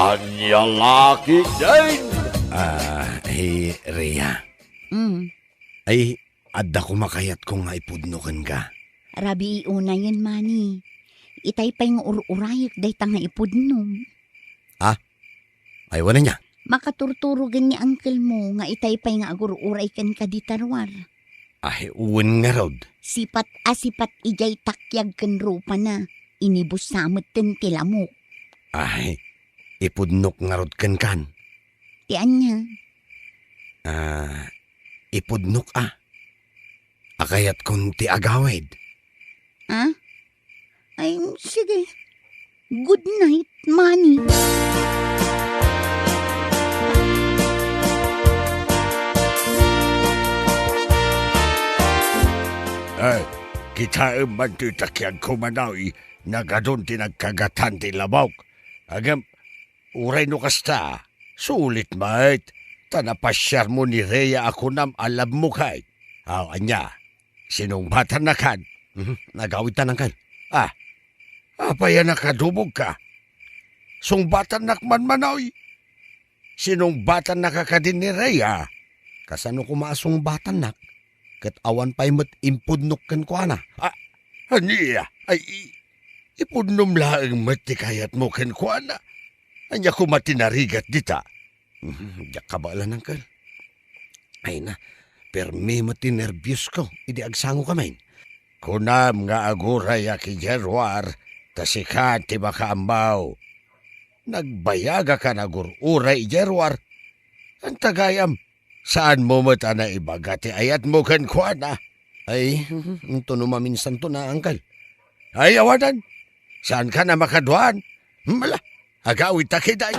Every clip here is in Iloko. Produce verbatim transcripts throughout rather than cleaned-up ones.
Ania la ketdin? Ah, hi Rhea. Mm. Ay, adda koma kayatko nga ipudno kenka. Rabii unayen, Manny. Itay pay nga ur-urayek dayta nga ipudnom. Ah? Ay, wen ania? Makaturturogen ni uncle mo nga itay pay nga agur-uray kenka dita ruar. Ay, wen ngarud. Sipat a sipat idiay takiag ken rupana. Inibus sa metten ti lamok. Ay, ipudnok ngarud kenkan. Ti ania? Ah, ipudnok a. A kayatkon ti agawid. Ah? Ay, sige. Good night, Manny. Ay, kitaem man ti takiagko, Manoy, nagadun ti nagkagatan ti lamok. Ngem, uray no kasta, sulit met, ta napasiarmo ni Rhea a kunam a love mo kay. Aw, ania? Sinungbatannakan? Mhm, nagawidtan, uncle. Ah, apay a nakadumogka? Sungbatannak man, Manoy. Sinungbatannaka kadi ni Rhea? Kasano koma a sungbatannak? Ket awan pay met impudnok kenkuana. Ah, ania? Ay, i-, ipudnom laeng met ti kayatmo kenkuana. Ania koma ti narigat dita? Mhm, diak kabaelan, uncle. Ay na, permi met ti nerbiosko idi agsangokami. Kunam nga agurayak idiay ruar, ta sika ti makaammo. Nagbayagaka nga agur-uray idiay ruar. Anta gayam, saanmo met a naibaga ti ayatmo kenkuana. Ay, intono maminsanto na, uncle. Ay, awanan. Saanka a makaduan. Mala, agawidta ketdi.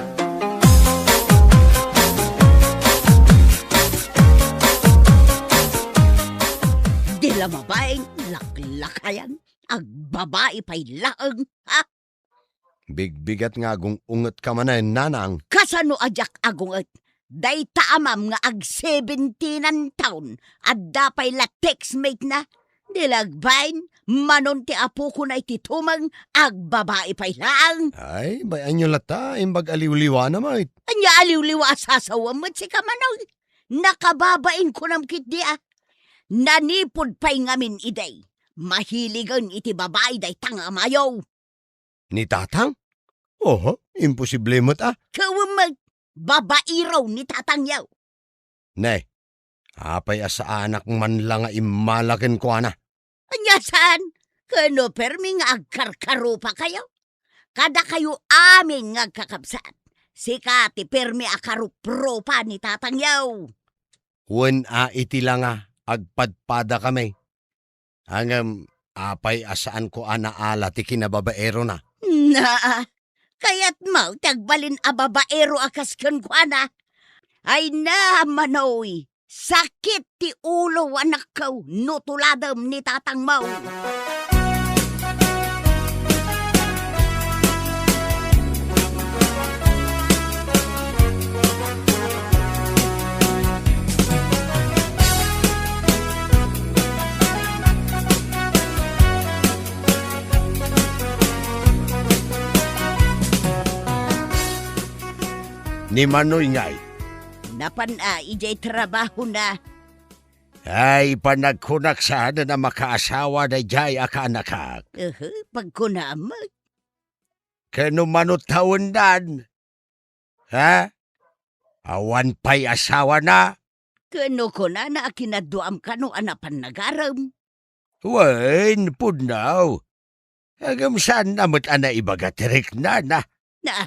Di la mabain, laklakayan, agbabai pay laeng, ha? Bigbigat nga agung-ungetka manen, nanang. Kasano a diak agunget? Dayta amam nga ag-seventeen-an taon, adda pay la textmate na. Di la agbain, manon ti apokona iti tumeng, agbabai pay laeng. Ay, bay-anyo latta, imbag aliwliwana met. Ania aliwliwa a sasawem met sika, Manoy? Nakababain kunam ketdi a. Nanipud pay ngamin idi, mahiligen iti babai dayta nga amayo. Ni tatang? Oho, imposible met a. Ket wen met, babaero ni tatangyo. Ne, apay a saanak man la nga immala kenkuana? Ania saan? Ket no permi nga agkarkarupakayo? Kadakayo amin nga agkakabsat, sika ti permi a karuprupa ni tatangyo. Wen a iti la nga agpadpadakami. Ngem apay a saanko a naala ti kinababaerona? Naa, kayatmo ti agbalin a babaero a kas kenkuana? Ay na, Manoy, sakit ti ulo, anakko, no tuladem ni tatangmo. Ni Manoy ngay? Napan a idiay trabahona. Ay, panagkunak saan a makaasawa daydiay a kaanakak. Ehe, pagkunam. Ken no mano tawendan? Ha? Awan pay asawana? Ken no kunana a kinaduam kano a napan nagarem? Wen, pudno. Ngem saanna met a naibaga ti riknana. Na,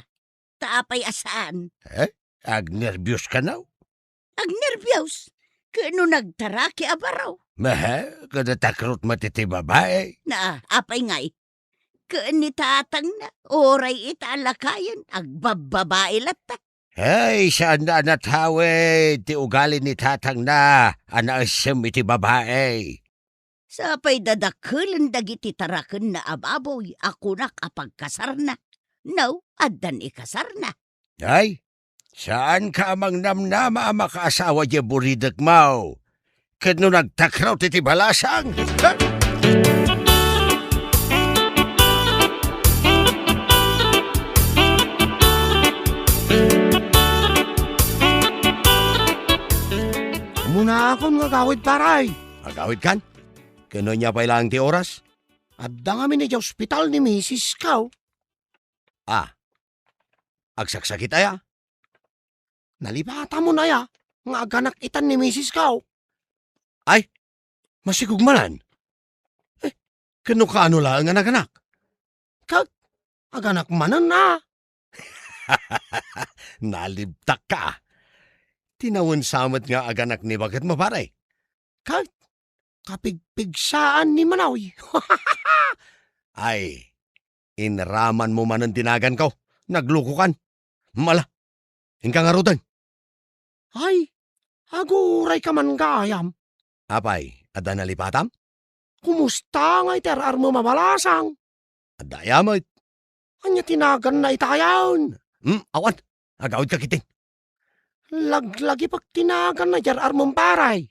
ta apay a saan? Eh? Agnerbios kano? Agnerbios? Ken no nagtaraki a baro? Mehe, kada takrot met iti babai. Na, apay ngay? Ken ni tatangna, uray ita a lakayen, agbabbabai latta. Hey, saanna a natawid ti ugali ni tatangna a naessem iti babai. Sapay dadakkelen dagiti tarakenna a baboy a kunak a pagkasarna. No, addan ikasarna. Ay, saanka a mangnamnama a makaasawa diay buridekmo. Ket no nagtakraw ti, ti balasang, ha? Naakon nga agawid, pare. Agawidkan? Ken ania pay laeng ti oras? Adda ngamin idiay ospital ni misis ko. Ah, agsaksakit aya? Nalipatamon aya nga aganak itan ni misis ko. Ay, masigog manen. Eh, ken no kaano laeng a naganak? Ket aganak manen a. Nalibtak ka. Tinawen sa met nga aganak ni baketmo, pare. Ket kapigpigsaan ni Manoy. Ay, inramanmo manen ti naganko. Naglokokan. Mala, inka ngaruden. Ay, agurayka man gayam. Apay, adda nalipatam? Kumusta ngay ti ar-armem a balasang? Adda aya met. Ania ti naganna itayon? Hmm, awan. Agawidka ketdin. Laglagipek ti naganna idiay ar-armem, pare.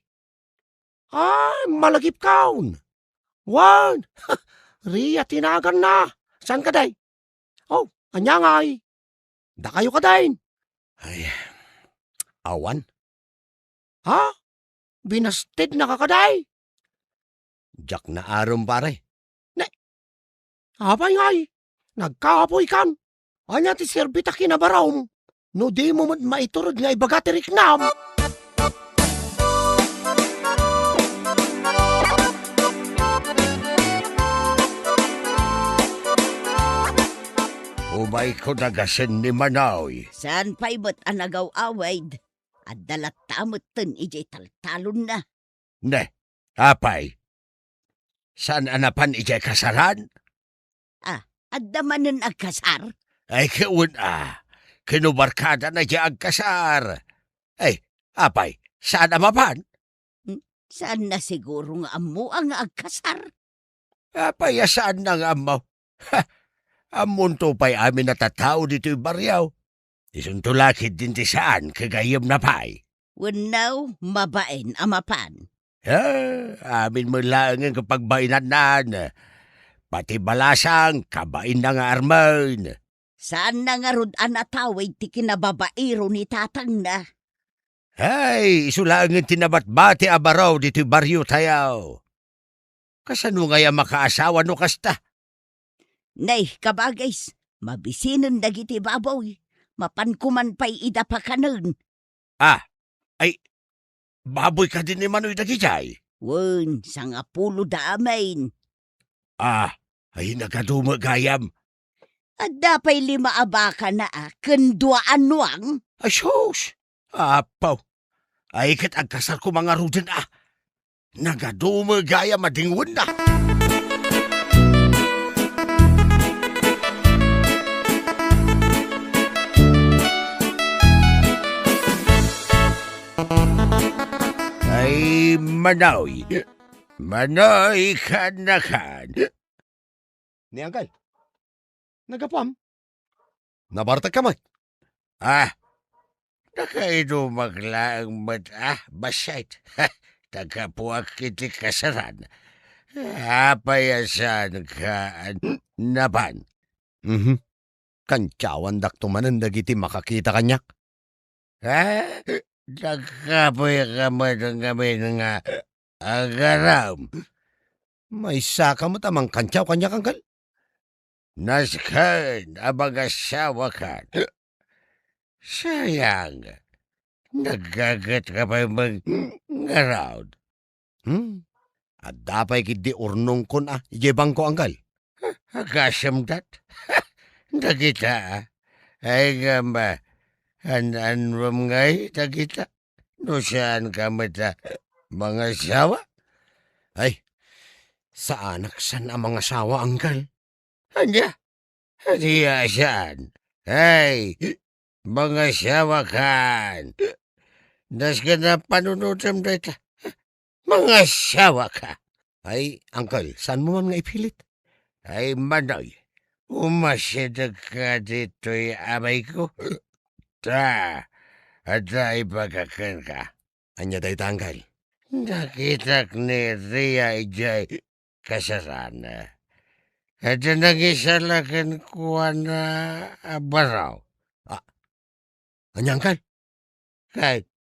Ay, malagipkon. Wen, Ria ti naganna. Saan kadi? Oh, ania ngay? Dakayo kadin? Ay, awan. Ha? Binastidnaka kadi? Diak naarum, pare. Ne, apay ngay? Nagkapoykan? Ania ti serbi ta kinabarom? No dimo met maiturod nga ibaga ti riknam. Umayko dagasen ni Manoy. Saan pay met a nagaw-awid? Adda latta metten idiay taltalonna. Ne, apay? Saan a napan idiay kasaran? Ah, adda manen agkasar? Ay, ket wen a. Ken no barkadana idiay agkasar. Ay, apay, saan a mapan? Hmm, saanna siguro nga ammoa nga agkasar? Apay a saanna nga ammo? Ha! Ammonto pay amin a tattao ditoy barrio. Isunto la ketdin ti saan ket gayyemna pay. Wenno, mabain a mapan. Ha! Amin met laengen ket pagbainannan. Pati balasang, kabainna nga armen. Saanna ngarud a natawid ti kinababairo ni tatangna? Hay, isu laengen ti nabatbati a baro ditoy barriotayo. Kasano ngay a makaasawa no kasta? Nay, kabagis, mabisinen dagiti baboy. Mapanko man pay ida pakanen. Ah, ay, baboy kadi ni Manoy dagijay? Wen, sangapulo da amin. Ah, ay, nagadu met gayam. Adda pay lima a bakana a ken dua a nuang? Ay, sus! Apo! Ay, ket agkasarko man ngaruden a. Nagadu met gayam a dingwenna. Ay, Manoy. Manoy, kan na kan. Ni Angkel. Naggapuam? Nabartek ka met? Ah, nakainumak laeng met, ah, bassit. Naggapuak iti kasaran. Apay a saanka a napan? Mhm. Kantiawandakto manen dagiti makakita kaniak. Ha? Nagkapoyka met ngamin nga agaram? Maysaka met a mangkantiaw kaniak, angkel? Nasken a mangasawakan. Sayang, naggagetka pay met ngarud. Hmm? Adda pay ketdi urnongkon a idiay bangko, angkel. Agasem dat. Dagita, a. Ay, ngem, a, an-annuem ngay dagita? No saanka met a mangasawa? Ay, saanak saan a mangasawa, angkel. Ania? Ania a saan? Ay, mangasawakan. Nasken a panunotem dayta. Mangasawaka. Ay, angkel, saanmo man nga ipilit? Ay, Manoy, umasidegka ditoy, amayko. Ta, adda ibaga kenka. Ania dayta, angkel? Nakitak ni Ria idiay kasaran. Adda nangisala kenkuana a baro. Ah, ania, angkel? Ket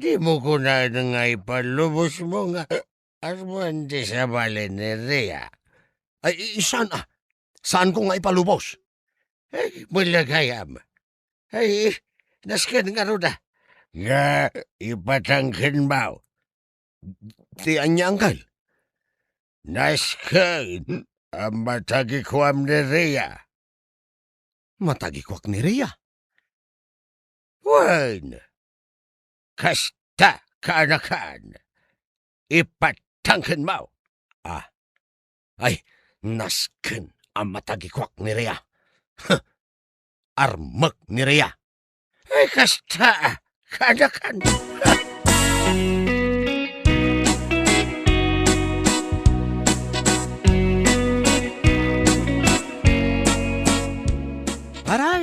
Dimo kunaen nga ipalubosmo nga asmo ti sabali ni Rhea? Ay, i-, saan, ah? Saanko nga ipalubos? Ay, malagayam. Ay, nasken ngarud, ah. Nga, ipatangkenmo. Ti ania, angkel? Nasken a matagikuam ni Rhea. Matagikuak ni Rhea? Wen, kasta, kaanakan. Ipatangkenmo. Ah, ay, nasken a matagikuak ni Rhea. Huh, armek ni Rhea. Ay, kasta, kaanakan. Paray,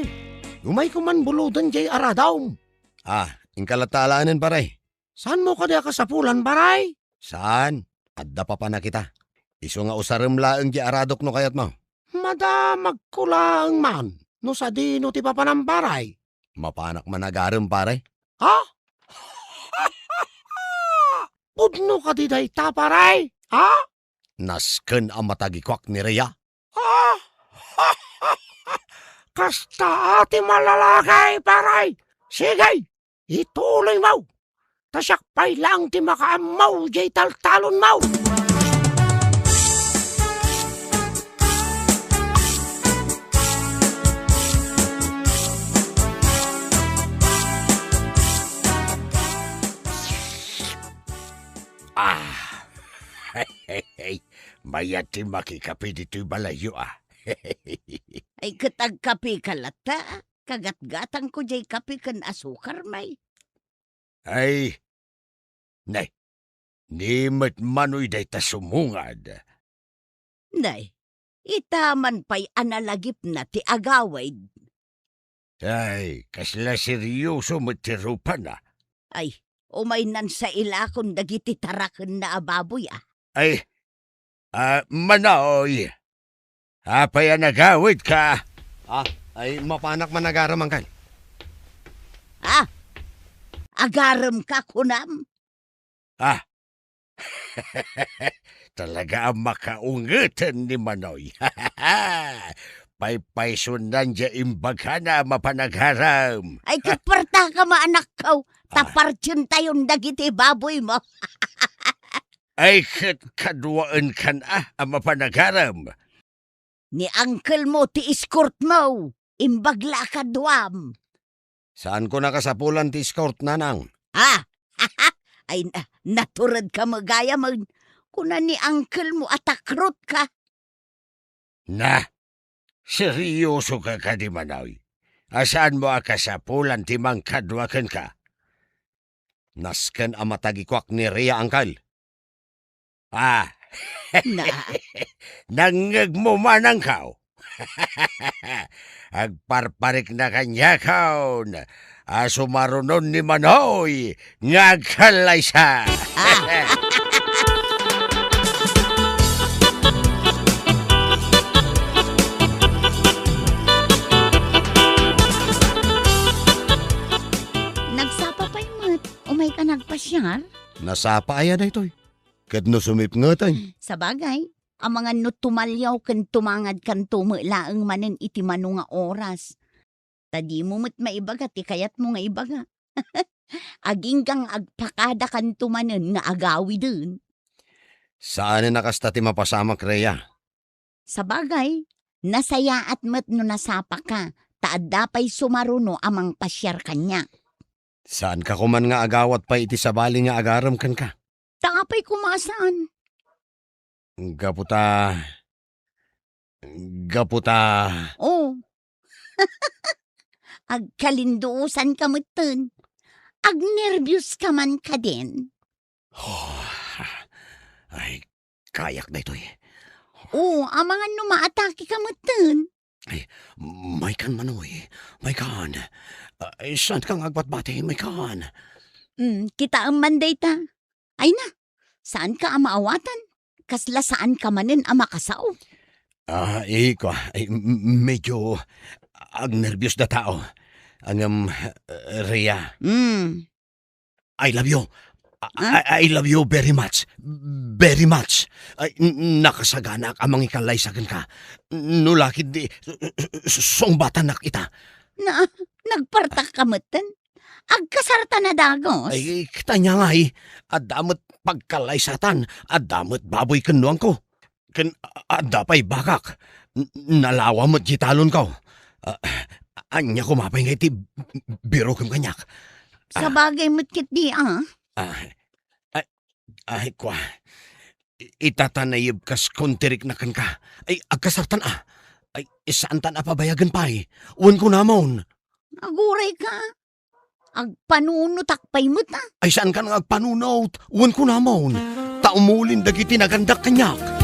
umayko man buloden jay aradom. Ah, inka latta alaenen, paray. Saanmo kadi a kasapulan, paray? Saan? Adda papanak ita. Isu nga usarem laeng ti aradok no kayatmo. Madamagko laeng man no sadino ti papanam, paray. Mapanak man agarem, paray. Ha? Pudno kadi dayta, paray? Ha? Nasken a matagikuak ni Rhea. Ah! Kasta ti malalaki, paray! Sige, ituloymo! Ta siak pay laeng ti makaammo jay taltalonmo! Ah! Mayat ti makikape ditoy balayyo, ah. Ay, ket agkapeka latta, ah. Kagatgatangko jay kape ken asukar, may. Ay, nay, ni met Manoy dayta sumungad. Nay, ita man pay a nalagipna ti agawid. Ay, kasla seryoso met ti rupana. Ay, umaynan sa ilakon dagiti tarakenna a baboy, ah. Ay, ah, Manoy, apay a nagawidka? Ah, ay, mapanak man agarem, angkel. Ah, agaremka, kunam? Ah, talaga a makaungeten ni Manoy. Paypaysunan diay imbagana a mapan agarem. Ay, ket puartaka, anakko, ta Ah. partientayon dagiti baboymo. Ay, ket kaduaenkan a, a mapan agarem. Ni angkelmo ti escortmo, imbag la a kaduam. Saanko a kasapulan ti escort, nanang. Ah! Ay, na-, naturedka met gayamen. Kuna ni angkelmo a takrotka. Na, seryosoka kadi, Manoy? A saanmo a kasapulan ti mangkadua kenka? Nasken a matagikuak ni Rhea, angkel. Ah. Na. Nangngegmo man, angkel. Agparparikna kaniakon a sumarunon ni Manoy nga agkallaysa. Ah. Nagsapa pay met, umayka nagpasiar? Nasapa aya daytoy? Ket no sumipngeten? Sabagay, amangan no tumaliaw ken tumangadkanto met laeng manen iti mano nga oras. Ta dimo met maibaga ti kayatmo nga ibaga. Agingga nga agpakadakanto manen nga agawiden. Saanen a kasta ti mapasamak, Rhea. Sabagay, nasayaat met no nasapaka, ta adda pay sumaruno a mangpasiar kaniak. Saanka koman nga agawat pay iti sabali nga agarem kenka? Ta apay koma a saan? Gapu ta, gapu ta. Oh. Agkalinduosanka metten. Agnerbios ka man kadin. Oh, ay, kayak daytoy. Oh, amangan no maatakeka metten. Ay, maykan, Manoy. Maykan. Ay, saanka nga agbatbati? Maykan. Mm, kitaem man dayta. Ay na, saanka a maawatan? Kasla saanka manen a makasao? Ah, iko, ay, m-, m-, medyo agnerbios da tao. Ngem, eh, Rhea. Mm. I love you. I, Huh? I, I love you very much. Very much. Ay, n-, nakasaganaak a mangikallaysa kenka. No la ketdi, s-, s-, sungbatanak ita. Na, nagpartak ka metten? Agkasartan a dagus? Ay, kitanya ngay, adda met pagkallaysatan, adda met baboy ken nuangko. Ken a-, adda pay bakak. N-, nalawa met ti talonko. Ah, ania koma pay nga iti birokem kaniak? Ah. Sabagay met ketdi, ah. Ah, ay, ay, kua. I-, ita ta naibkas kuntirikna kenka. Ay, agkasartan, ah. Ay, saantan a pabayagen pay. Wen kunamon. Aguray ka. Agpanunotak pay met, ah. Ay, saankan nga agpanunot? Wen kunamon. Ta umulin dagiti nagandak kaniak.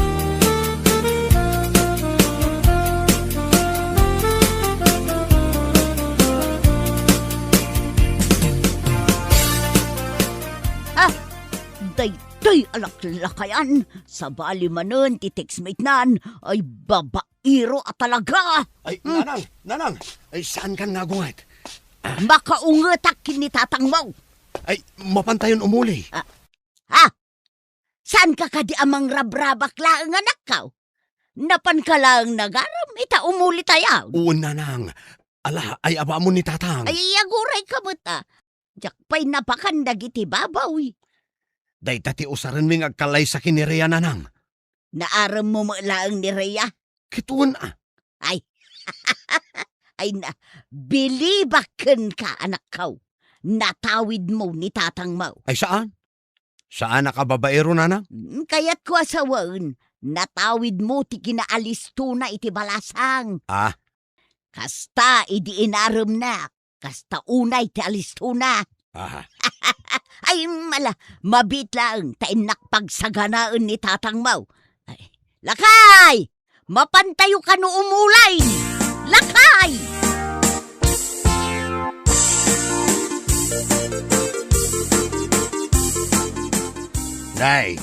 Ah, daytoy a laklakayan, sabali manen ti textmate nan, ay baba iro a talaga. Ay, Hmm. Nanang, Nanang, ay, saankan nga agunget? Makaungetak ken ni tatangmo. Ay, mapantayon umuli. Ah, ha? Saanka kadi a mangrabrabak laeng, anakko? Napanka laeng nagarem, ita umulitayo. Wen, Nanang. Ala, ay, abaam ni tatang. Ay, aguray ka met, ah. Diak pay napakan dagiti baboy. Dayta ti usarenmi nga agkallaysa ken ni Rhea, Nanang. Naaremmo met laeng ni Rhea? Ket wen, ah. Ay. Ay na, bilibak kenka, anakko. Natawidmo ni tatangmo. Ay, saan? Saanak a babaero, Nanang? Mm, kayatko a sawen, natawidmo ti kinaalistona iti balasang. Ah. Kasta idi inaremnak, kasta unay ti alistona. Aha. Ay, mala, mabiit laeng ta innak pagsaganaen ni tatangmo. Ay, lakay! Mapantayo kano umulay! Lakay! Nay,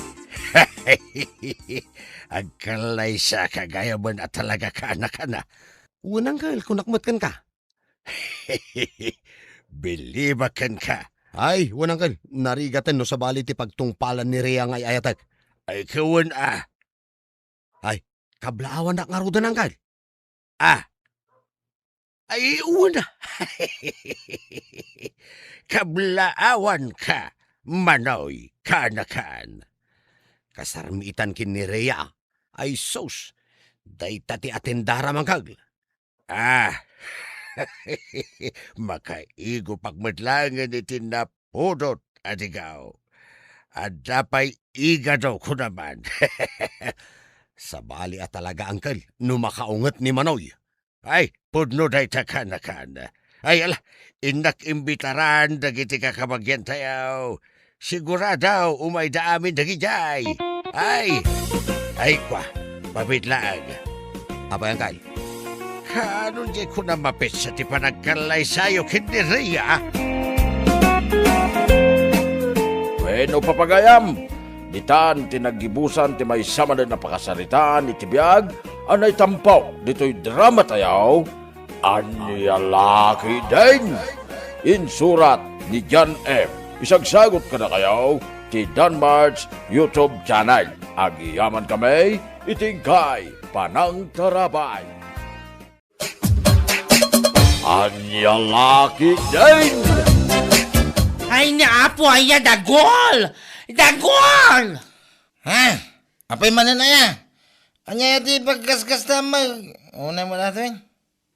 agkallaysaka gayamen a talaga, kaanakana. Wen, uncle, kunak met kenka. Bilibak kenka. Ay, wen, uncle, narigaten no sabali ti pagtungpalan ni Rhea nga ay-ayatek. Ay, ket wen, ah. Ay, kablaawannak ngaruden, uncle. Ah. Ay, wen. Kablaawanka, Manoy, kaanakan. Kasarmitan ken ni Rhea. Ay, sus. Dayta ti atendara, uncle. Ah, makaigupak met laengen iti napudot a digaw. Adda pay igado, kunaman. Sabali a talaga, uncle, no makaunget ni Manoy. Ay, pudno dayta, kaanakan. Ay, ala, innak imbitaran dagiti kakabagiantayo. Sigurado, umayda amin dagidiay. Ay! Ay, kua, mabiit laeng. Apay, uncle? Kaano diay kuna mapetsa ti panagkallaysayo ken ni Rhea? Wenno, papagayam, ditan ti naggibusan ti maysa manen a pakasaritaan iti biag a naitampo ditoy dramatayo. Ania la ketdin? Insurat ni John M. Isagsagut kadakayo ti Danmart's YouTube channel. Agyaman kami iti inkay panangtarabay. Ania la ketdin? Ay, ni Apo aya, dagol! Dagol! Ha? Apay manen aya? Ania ti pagkaskasta mag-, unay mo natin?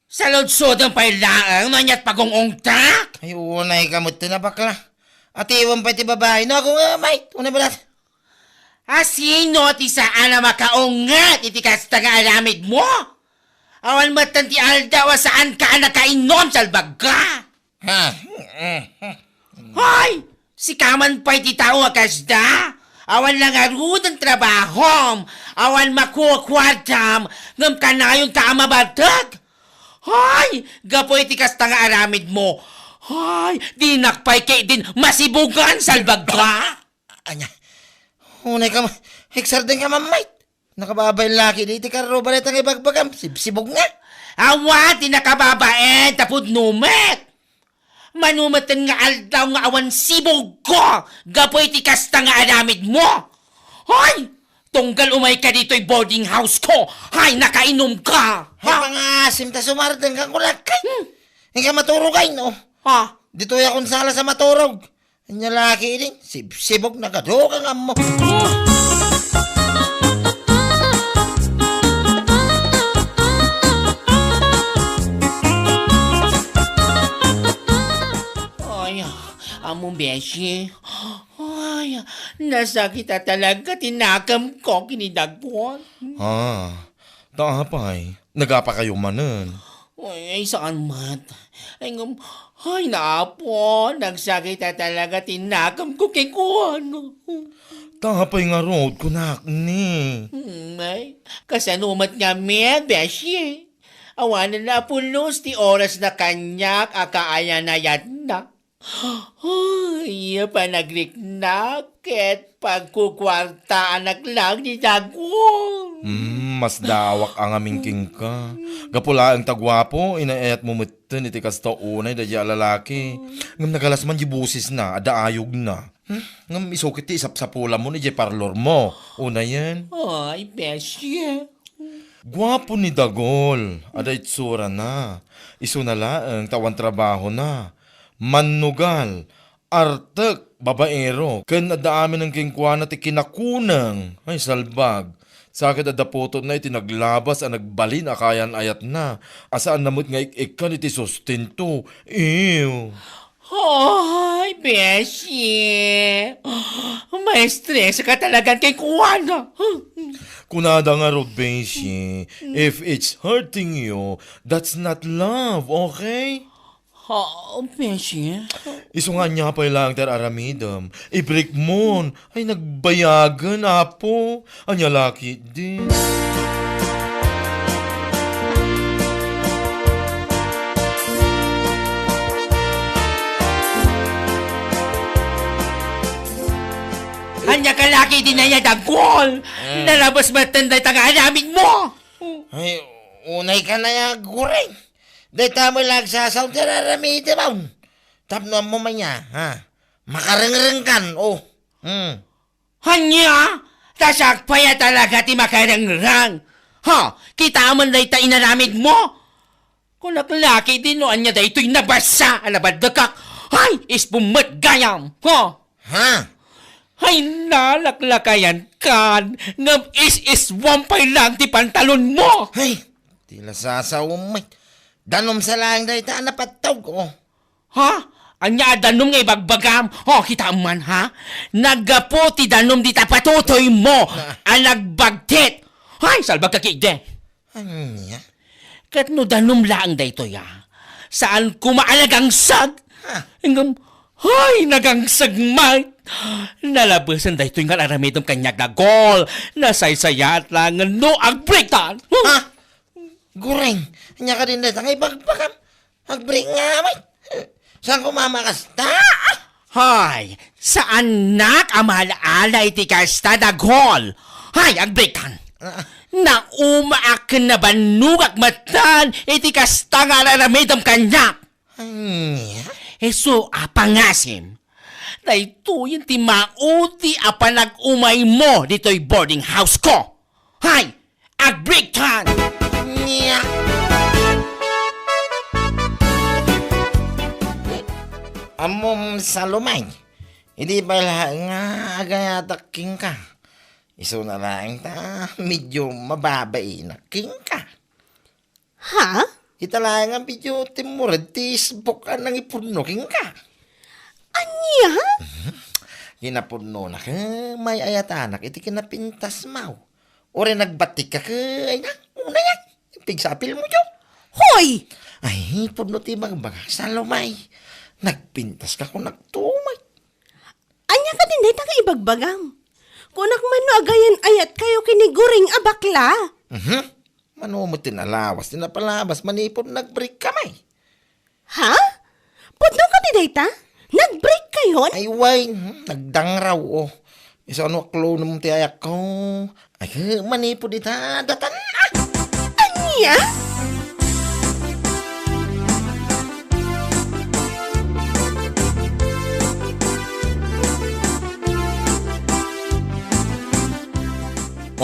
Saludsodem pay laeng no ania't pagungungtak? Ay, unay ka met ti nabakla. Atiwem pay ti babai. No, ako nga, mait. Unay balat. A sino ti saan a makaunget iti kasta nga aramidmo? Awan metten ti aldaw a saanka a nakainom, salbagka. Ha? Hay! Sika man pay ti tao a kasda? Awan la ngaruden trabahom, awan makukuartam, ngem kanayonka a mabartek? Hay! Gapu iti kasta nga aramidmo, hay! Dinak pay ketdin masibugan, salbagka! Ania? Unay ka ma-, eksarden ka, mamait. Nakababain la ketdi iti karruba dayta nga ibagbagam, sibsibog nga. Awan ti nakababain, ta pudno met. Mano metten nga aldaw nga awan sibugko gapu iti kasta nga aramidmo? Hoy! Tunggal umayka ditoy boarding house ko! Hay, nakainumka! Hay, ha? Pangaasim ta sumardeng ka, kulakay. Hmm. Ika maturogay, no? Ha? Ditoy akon sala sa maturog. Anya laki ini, sibsibog na kado kang ammo. Ay, amo, beshi. Ay, nasakit a talaga ti nakemko ken ni Dagwal. Ah, ta apay, nagapakayo manen? Ay, ay, saan met. Ay, ngem, ay, naapo, nagsakit a talaga ti nakemko kenkuana. Ta apay ngarud, kunak ni? Hmm, ay, kasano met ngamin, beshi? Awanen a pulos ti oras na kaniak a kaayan-ayatna. Ay, panagriknak ket pagkukuartaanak lang ni Dagwal. Hmm, masdaawak a ngamin kenka. Gapu laeng ta guapo, inay-ayatmo metten iti kasta unay daydiay a lalaki. Ngem nagalas man di bosesna, adda ayogna. Hmm, ngem isu ket ti isapsapulamon idiay parlormo. Unayen. Ay, beshi. Guapo ni Dagol, adda itsurana. Isuna laeng ta awan trabahona. Mannugal, artek, babaero, ken adda aminen kenkuana ti kinakuneng. Ay, salbag. Sa ket adda putotna iti naglabas a nagbalin a kaayan-ayatna, a saanna met nga ik-ikkan iti sustento. Ew. Ay, beshi. Maestres ka talaga kenkuana. Kunada ngarud, beshi, if it's hurting you, that's not love, okay? Ha, beshi? Isu nga ania pay laeng ti ar-aramidem. Ibreak mon. Ay, nagbayagen, Apo. Ania la ketdi? Ania ka la ketdi, Nay Dagol? Mm. Nalabas metten dayta nga aramidmo. Ay, unay ka, Nay Guring. Dayta met la agsasaon ti ar-aramidem. Tapno ammo man aya, ha? Makarengrengkan, oh. Hmm. Ania? Ta siak pay a talaga ti makarengreng. Ha? Kitaem dayta inaramidmo? Kunak la ketdi no ania daytoy nabasa a nabaddekak. Hay, isbum met gayam. Ha? Ha? Hay, nalaklakayan kan, ngem is-iswam pay lang ti pantalonmo. Hay, ti la sasaom met. Danum sa laeng dayta a napattog, oh. Ha? Ania a danum nga ibagbagam? Oh, kitaem man, ha? Naggapu ti danum dita patutoymo a nagbagtit. Hay, salbag ka ketdi. Ania? Ket no danum laeng daytoy, a, saan koma a nagangsag. Ha? Ngem, hay, nagangsag met. Nalabesen daytoy nga ar-aramidem kaniak, Dagol. Nasaysayaat laengen no agbreaktan. Ha? Guring, ania kadi dayta nga ibagbagam? Agbreak nga met. Saan koma a makasta? Hay, saannak a maala-ala iti kasta, Dagol. Hay, agbreaktan. Ah. Naumaak ken nabannogak metten iti kasta nga ar-aramidem kaniak. Ania? Isu a pangasim. Daytoyen ti maudi a panag-umaymo ditoy boarding house ko. Hay! Agbreaktan! Nia? Ammom, Salome, idi pay la nga agayatak kenka, isuna laeng ta medio mababainak kenka. Ha? Ita laeng a medio timmured ti isbok a nangipudno kenka. Ania? Mhm. Kinapudnona ket may-ayatanak iti kinapintasmo. Uray nagbattikka ket, ay na, unayak, pigsapilmo, Diyo. Hoy! Ay, pudno ti ibagbagak, Salome. Nagpintaska kunakto met. Ania kadi dayta nga ibagbagam? Kunak man no agayan-ayatkayo ken ni Guring a bakla. Mhm. Mano met ti nalawas ti napalabas manipud nag-break kami. Ha? Pudno kadi dayta? Nag-break kayon? Ay, way, hmm, nagdangraw, oh. Isu a no a clone mo ti ayakko. Ay, manipud ita, datan, ah! Ania?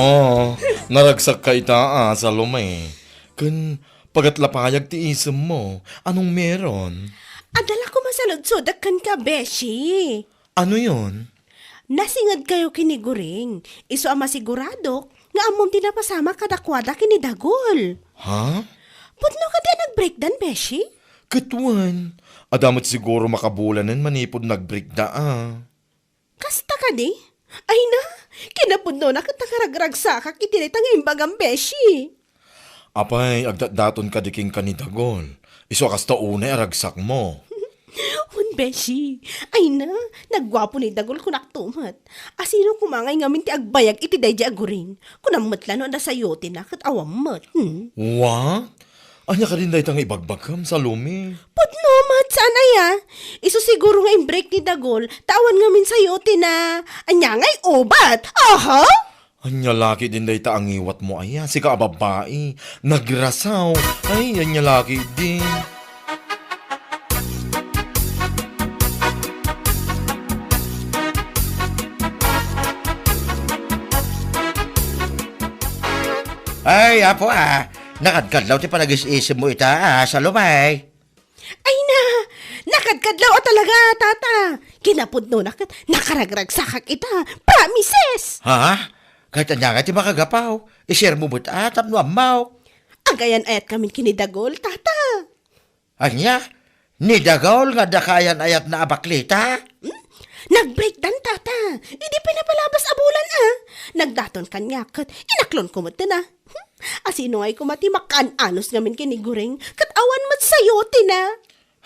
Oh, naragsakka ita a, Salome. Ken pagatla pay ti isemmo. Anong meron? Adda la koma saludsodek kenka, beshi. Ano yon? Nasingedkayo ken ni Goring. Isu a masiguradok nga ammom ti napasamak kadakuada ken ni Dagul. Ha? Pudno kadi a nagbreakdan, beshi? Ket wen, adda met siguro makabulanen manipud nagbreakda a. Kasta kadi? Ay na, kinapudnona ket nakaragragsakak iti dayta nga imbagam, beshi. Apay, agdatdaton kadi kenka ni Dagul. Isu a kasta unay a ragsakmo. Wen, beshi. Ay na, nagguapo ni Dagul, kunakto met. Asino koma ngay ngamin ti agbayag iti daydi a Goring? Kunam met la no adda sayotina ket awan met. Hmm? What? Ania kadin dayta nga ibagbagam, Salome? Pudno met, saan aya? Isu siguro nga imbreak ni Dagul, ta awan ngamin sayotina. Ania ngay ubat? Aha! Ania la ketdin dayta a ngiwatmo aya, sika a babbai, nagrasaw. Ay, ania la ketdin. Ay, apo, ah. Nakadkadlaw ti panagis-isemmo ita, ah, Salome. Ay na, nakadkadlaw a talaga, tata. Kinapudnona ket nakaragragsakak ita. Promises! Ha? Ket ania nga ti makagapaw? I-share mo met a tapno ammaw. Agayan-ayat ngamin ken ni Dagul, tata. Ania? Ni Dagul nga adda kaayan-ayatna a baklita? Hmm? Nagbreakdan, tata. Idi pay napalabas a bulan, a. Nagdaton kaniak ket inaklonko met, a. Hmm? Asino ngay koma ti makaan-anos ngamin ken ni Goring ket awan met sayotina?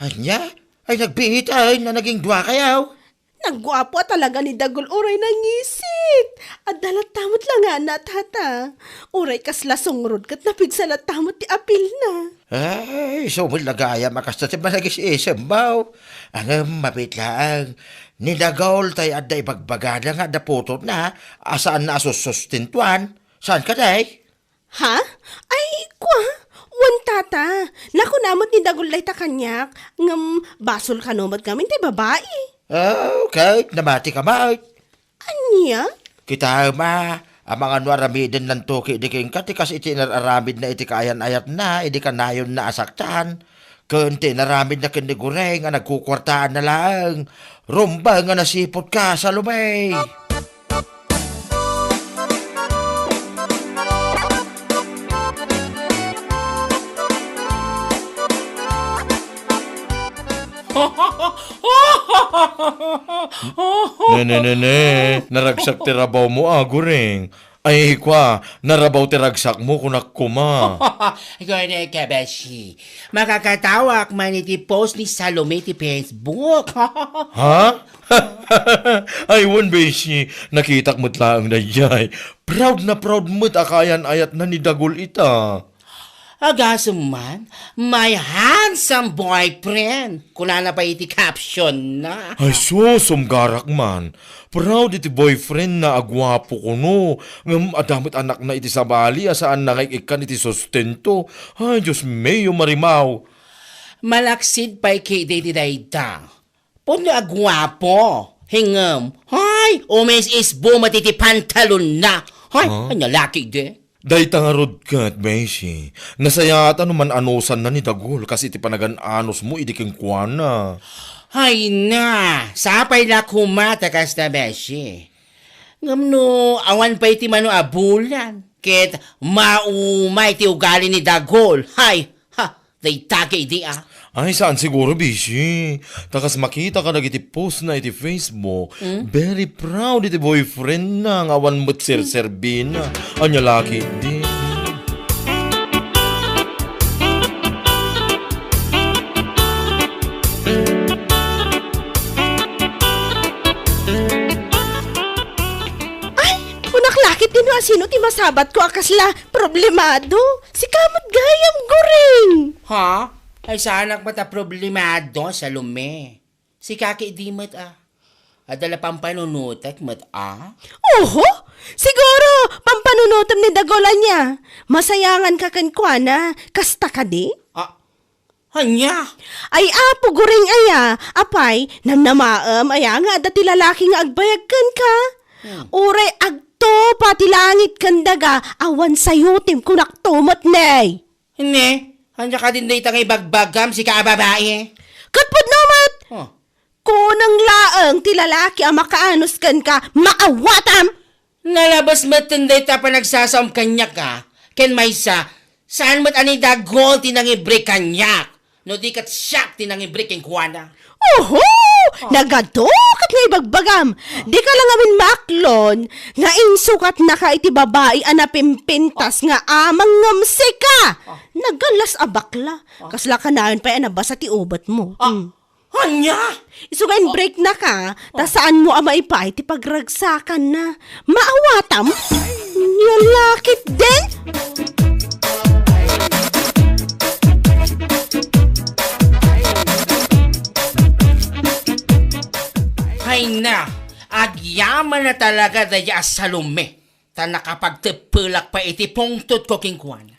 Ania? Ay, nagbiit, ay, na naging duakayo. Nagguapo a talaga ni Dagul uray nangisit. Adda latta met la ngana, tata. Uray kasla sungrod ket napigsa latta met ti apilna. Ay, isu met la gayam a kasta ti managis-isemmo. Ngem mabiit laeng, ni Dagul tay adda ibagbagana nga adda putotna a saanna a sussustentuan. Saan kadi? Ha? Ay, kua, wen, tata. Nakuna met ni Dagul dayta kaniak, ngem basol kano met ngamin ti babai. Ah, okay. Namatika met. Ania? Kitaem a, amangan no aramidennanto ketdi kenka ti kas iti inar-aramidna iti kaayan-ayatna idi kanayonna a saktan. Ken ti inaramidna ken ni Goring a nagkukuartaanna laeng. Rumbeng a nasiputka, Salome! Ne, ne, ne, ne. Naragsak ti rabawmo, a, Goring. Ay, kua, narabaw ti ragsakmo, kunak koma. Gone ka, beshi. Makakatawak man iti post ni Salome ti Facebook. Ha? Ay, wen, beshi. Nakitak met laeng daydiay. Proud na proud met a kaayan-ayatna ni Dagul ita. Agasem man, "My handsome boyfriend," kunana pay iti caption na. Ay, sus, sumgarak man. Proud iti boyfriend na a guapo kuno. Ngem adda met anakna iti sabali a saan na nga ik-ikkan iti sustento. Ay, Dios mio, Marimao. Malaksid pay ketdi iti dayta. Pudno a guapo. Ngem, hay, umis-isbo met iti pantalonna. Hay, Huh? Ania la ketdi? Dayta ngarud ket, beshi, nasayaat a no man-anusanna ni Dagul kas iti panagan-anosmo idi kenkuana. Hay na, sapay la koma ta kasta, beshi. Ngem no awan pay ti mano a bulan, ket maumay ti ugali ni Dagul. Hay, ha, Dayta ketdi, a. Ay, saan siguro, beshi. Ta kas makita kadagiti post na iti Facebook, Hmm? very proud iti boyfriend na nga awan met serserbina. Ania la ketdi. Ay, kunak la ketdi no asino ti masabatko a kasla problemado. Sika met gayam, Goring. Ha? Ay, saanak met a problemado, Salome. Sika ketdi met, a. Adda la pampanunotek met, a. Oho! Siguro, pampanunotem ni Dagul ania. Masayanganka kenkuana. Kasta kadi? A, ania? Ay, Apo Goring aya. Apay, namnamaem aya nga adda ti lalaki nga agbayag kenka? Hmm. Uray ag- Tupa ti langit ken daga, awan sayotem kunakto met, ne. Ne, ania kadin dayta nga ibagbagam, sika a babai? Ket pudno met, Oh. kunang laeng ti lalaki a makaanus kenka, maawatam! Nalabas metten dayta a panagsasaom kaniak, a. Ken maysa, saan met a ni Dagol ti nangibrek kaniak, no di ket siak ti nangibrek kenkuana. Oho! Oh. Nagadu ket nga ibagbagam. Oh. Dika la ngamin maaklon nga insukatnaka iti babai a napimpintas nga amang ngem sika. Oh. Nagallas a bakla. Oh. Kasla kanayon pay a nabasa ti ubetmo. Ah. Hmm. Ania? Isu nga inbreaknaka, ta Oh. saanmo a maipaay ti pagragsakanna. Maawatam? Nia la ketdin? Ay na, agyaman na talaga dayta a Salome, ta nakapagteppelak pay iti pungtotko kenkuana.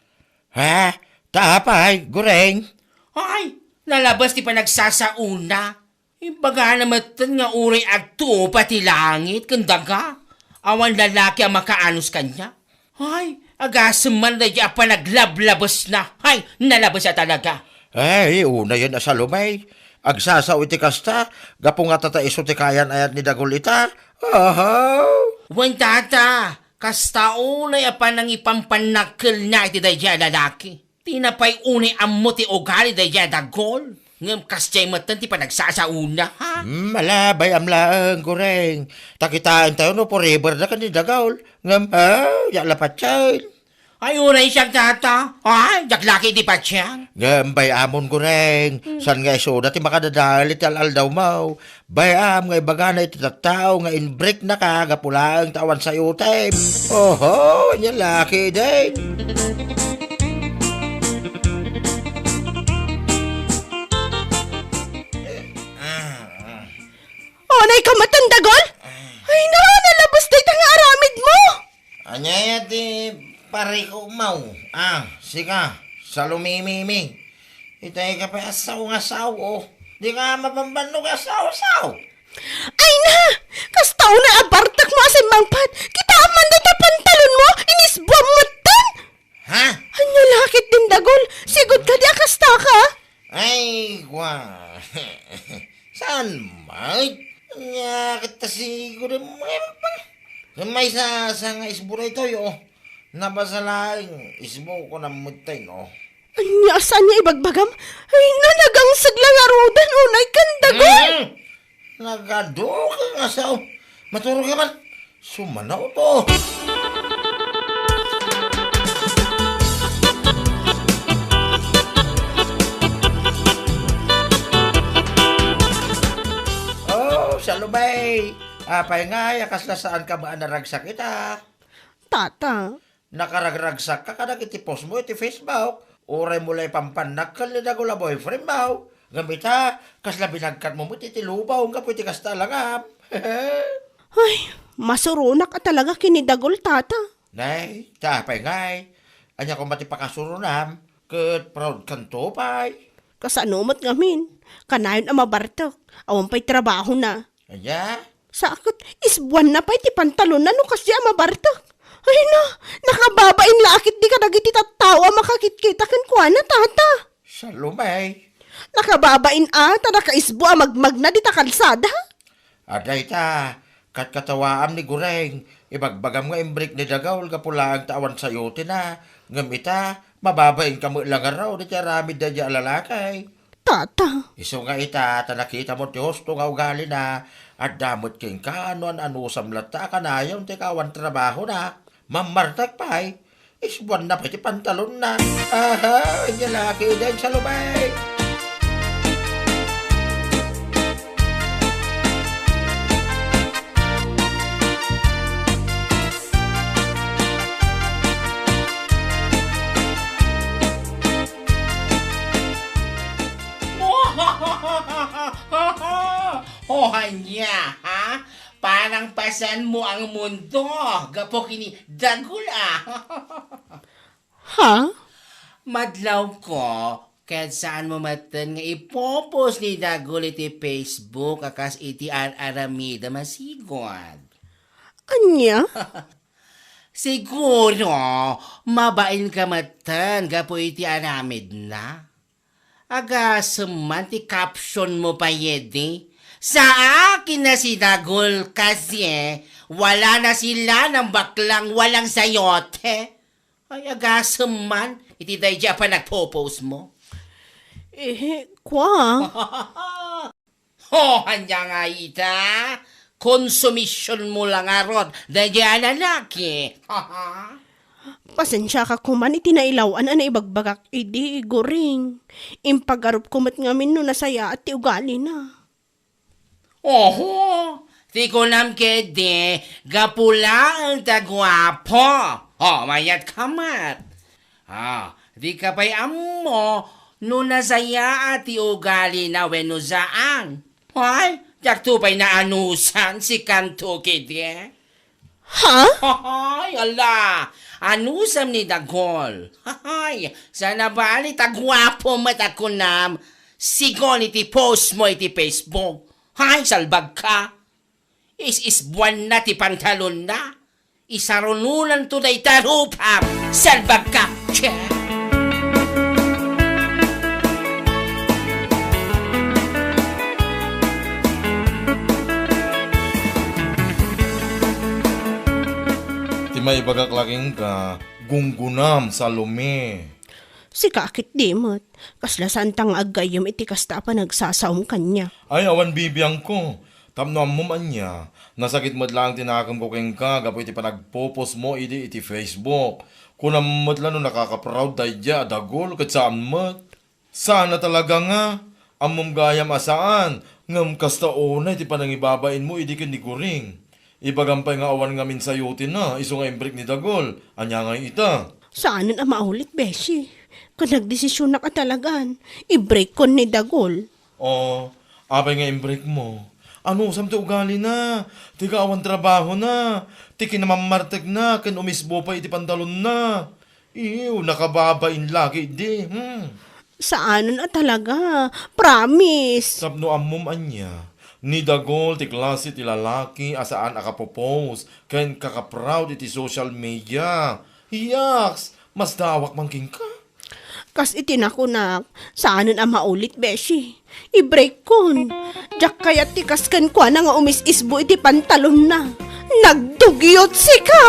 Ha? Ta apay, Goreng? Ay, nalabas ti panagsasaona. Imbagana metten nga uray agtupa ti langit ken daga, awan lalaki a makaanus kaniak. Ay, agasem man dayta a panaglablabasen. Ay, nalabas a talaga. Ay, unayen a Salome. Agsasao iti kasta, gapu nga tata isu ti kayan-ayat ni Dagol ita. Aha. Wen, tata, kasta unay a panangipampannakkelna iti dayta a lalaki. Ti napay unay ammo ti ugali dayta a Dagol, ngem kasdiay metten ti panagsasaona, ha? Hmm, ala, bay-am laeng, Goreng. Ta kitaentayo no forever da ken ni Dagol. Ngem, ah, diak la patien. Ay, uray siak, tata. Ay, diak la ketdi patien. Ngem bay-amon, Goreng. Hmm. Saan nga isuda ti makadadael iti al-aldawmo? Bay-am nga ibagana iti tattao nga inbreaknaka gapu laeng ta awan sayotem. Oho, ania la ketdin. Unayka metten, Dagol? Ay, na, nalabas dayta nga aramidmo. Ania ti parikutmo? Ah, sika, Salome. Itay ka pay a sao nga sao, oh. Dika mabambannog a sao-sao. Ay na! Kasta unay a bartekmo a simmangpet, kitaem man dayta pantalonmo, inisbuam metten! Ha? Ania la ketdin, Dagol, sigud kadi a kastaka? Ay, kwa. Saan met? Ania ket ta sigud a maysa, sa nga isbu daytoy, oh. Nabasa laeng isbu, kunam metten, oh. Ania, saan nga ibagbagam? Ay na, nagangseg la ngaruden, unay ken, Dagol. Mm. Nagadu ka nga sao. Maturog ka man. Sumanaw to. Oh, Salome. Apay ngay a kasla saanka met a naragsak ita? Tata. Nakaragragsakka kadagiti postmo iti Facebook. Uraymo la ipampannakkel ni Dagol a boyfriendmo. Ngem ita, kasla binagkatmo met iti lubong gapu iti kasta a langam. Ay, masuronak a talaga ken ni Dagol, tata. Nay, ta apay ngay? Ania koma ti pakasuronam? Ket proud kanto pay? Kasano met ngamin? Kanayon a mabartek. Awan pay trabahona. Ania? Sa ket, isbuanna pay ti pantalonna no kasdi a mabartek. Ay na, nakababain la a ketdi kadagiti tattao a makakitkita kenkuana, tata. Salome. Nakababain a, ta nakaisbu a magmagna dita kalsada. Adda ita, katkatawaam ni Goreng, ibagbagam nga imbreak ni Dagol gapu laeng ta awan sayotenna, ngem ita, mababainka met la ngarud iti aramid daydiay a lalaki. Tata. Isu nga ita, ta nakitam ti husto nga ugalina, adda met kenka no an-anusam latta a kanayon ti kawan trabahona. Mammartek pay, isbuanna pay ti pantalonna. Aha, ania la ketdin, Salome. O ania, ha? Parang pasanmo ang mundo, gapu ken ni Dagol, a. Ha? Madlawko, ket saanmo metten nga ipo-post ni Dagol iti Facebook a kas iti ar-aramidem a sigud. Ania? Siguro, mabain ka metten gapu iti aramidna. Agasem man ti caption mo pay idi. Sa akin na si Dagul kasi, eh, wala na sila ng baklang walang sayote. Ay, agasem man iti daydi a panagpo-post mo. Eh, kwa? Ho, ania nga ita? Konsumision mo la ngarud daydi a lalaki. Pasensiaka koman iti nailaw-an a naibagbagak idi, Guring. Impagarupko met ngamin no nasayaat ti ugalina. Oho, ti kunam ketdi, gapu laeng ta guapo. O, mayat ka met. Ah, di ka pay ammo no nasayaat ti ugalina wenno saan. Ay, diakto pay naanusan si kanto ketdi. Ha? Ay, ala, anusam ni Dagol. Ay, sana bali ta guapo met a kunam. Sigun iti post mo iti Facebook. Ay, salbag ka. Is-isbuanna ti pantalonna. Isarunonanto dayta rupam. Salbag ka. Che. Ti maibagak la kenka, gunggonam, Salome. Sika ketdi met, kasla saanta nga aggayyem iti kasta a panagsasaom kaniak. Ay, awan bibiangko. Tapno ammom ania, nasakit met laeng ti nakemko kenka gapu iti panagpo-post mo idi iti Facebook. Kunam met la no nakaka-proud daydiay a Dagol ket saan met. Saan a talaga nga, ammom gayam a saan, ngem kasta unay ti panangibabain mo idi ken ni Guring. Ibagam pay nga awan ngamin sayotina, isu nga imbreak ni Dagol. Ania ngay ita? Saanen a maulit, beshi. Ket nagdesisionak a talagan, ibreakkon ni Dagol. O, apay nga imbreak mo? Anusam ti ugalina, ti kaawan trabahona, ti kinamammartekna ken umisbo pay iti pantalonna. Iw, nakababain la ketdi, hmm. Saanen a talaga, promise. Tapno ammom ania, ni Dagol ti klase ti lalaki a saan a kapopost ken kakaproud iti social media. Yaks, masdaawak man kenka. Kas iti nakunak, saanen a maulit, beshi. Ibreakkon. Diak kayat ti kas kenkuana nga umis-isbo iti pantalonna. Nagdugyot sika!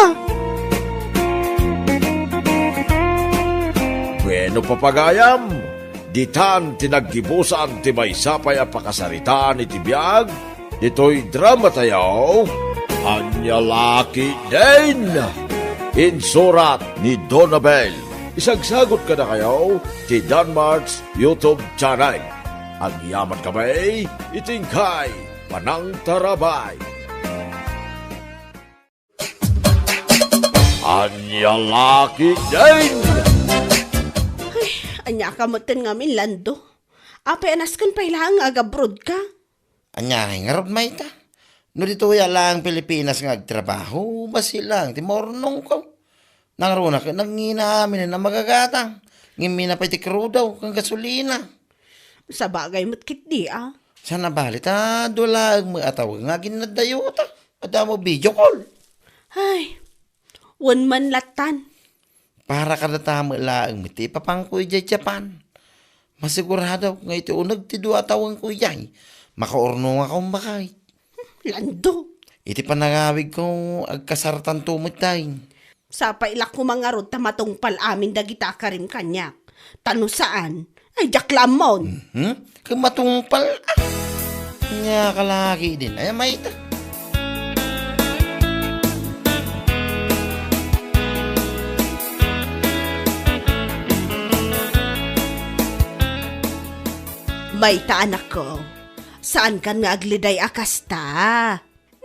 Bueno, papagayam, ditan ti naggibusan ti maysa pay a pakasaritaan iti biag ditoy dramatayo, Ania La Ketdin! Insurat ni Donabel. Isagsagut kadakayo ti Danmart's YouTube channel. Agyaman kami iti inkay panangtarabay. Ania La Ketdin! Ay, ania ka metten ngamin, Lando? Apay a nasken pay laeng nga agabroad ka? Ania ngay ngarud, mayta? No ditoy a laeng Pilipinas nga agtrabaho, bassit laeng ti maurnongko. Nangruna ket nangina aminen a magagatang. Ngem minapay ti krudo ken gasolina. Sabagay met ketdi a. Saan a bali ta dua laeng met a tawen nga aginnadayota. Adda mo video call. Ay, wen man lattan. Para kadata met laeng met ti ipapanko idiay Japan. Masigurado nga iti uneg ti dua a tawenko idiay, makaurnongakon baket. Lando. Iti panangawigko, agkasartanto met tay. Sapay la koma ngarud ta matungpal amin dagita a karim kaniak. Ta no saan, ay diak la ammon. Mhm. Ket matungpal, ah. Ania ka La Ketdin, ay mayta. Mayta, anakko, saankan nga agliday a kasta.